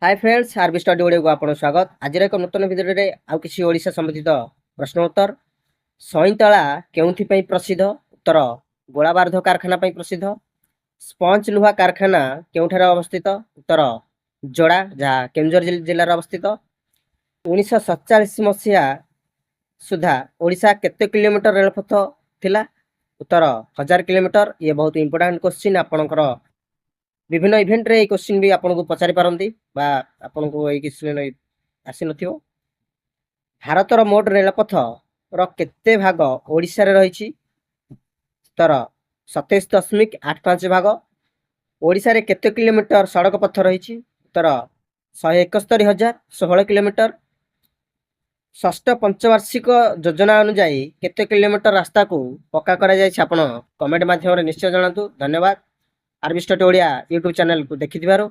High friends, ଆରବି study ଓଡ଼ିଆକୁ ଆପଣଙ୍କୁ ସ୍ୱାଗତ। ଆଜିର ଏକ ନୂତନ ଭିଡ଼ିଓରେ ଆଉ କିଛି ଓଡ଼ିଶା ସମ୍ବନ୍ଧିତ ପ୍ରଶ୍ନ ଉତ୍ତର। ସଇଁତଳା କେଉଁଥିପାଇଁ ପ୍ରସିଦ୍ଧ? ଉତ୍ତର, ଗୋଳାବାରୁଦ କାରଖାନା ପାଇଁ ପ୍ରସିଦ୍ଧ। ସ୍ପଞ୍ଜ ଲୁହା କାରଖାନା କେଉଁଠାରେ ଅବସ୍ଥିତ? ଉତ୍ତର, ଯୋଡ଼ା, ଯାହା କେନ୍ଦୁଝର ଜିଲ୍ଲାରେ ଅବସ୍ଥିତ। 1947 ମସିହା ସୁଦ୍ଧା ଓଡ଼ିଶା କେତେ କିଲୋମିଟର ରେଳପଥ ଥିଲା? ଉତ୍ତର, 1000 କିଲୋମିଟର। ଇଏ ବହୁତ ଇମ୍ପୋର୍ଟାଣ୍ଟ କ୍ୱେଶ୍ଚିନ୍। ଆପଣଙ୍କର ବିଭିନ୍ନ ଇଭେଣ୍ଟରେ ଏଇ କ୍ୱେଶ୍ଚିନ୍ ବି ଆପଣଙ୍କୁ ପଚାରି ପାରନ୍ତି ବା ଆପଣଙ୍କୁ ଏଇ କ୍ୱେଶ୍ଚିନ୍ ଆସିନଥିବ। ଭାରତର ମୋଟ ରେଳପଥର କେତେ ଭାଗ ଓଡ଼ିଶାରେ ରହିଛି? ଉତ୍ତର, 27.85 ଭାଗ। ଓଡ଼ିଶାରେ କେତେ କିଲୋମିଟର ସଡ଼କ ପଥ ରହିଛି? ଉତ୍ତର, 171,016 କିଲୋମିଟର। ଷଷ୍ଠ ପଞ୍ଚବାର୍ଷିକ ଯୋଜନା ଅନୁଯାୟୀ କେତେ କିଲୋମିଟର ରାସ୍ତାକୁ ପକ୍କା କରାଯାଇଛି? ଆପଣ କମେଣ୍ଟ ମାଧ୍ୟମରେ ନିଶ୍ଚୟ ଜଣାନ୍ତୁ। ଧନ୍ୟବାଦ ଆରବି ଷ୍ଟଡି ଓଡ଼ିଆ ୟୁଟ୍ୟୁବ୍ ଚ୍ୟାନେଲକୁ ଦେଖିଥିବାରୁ।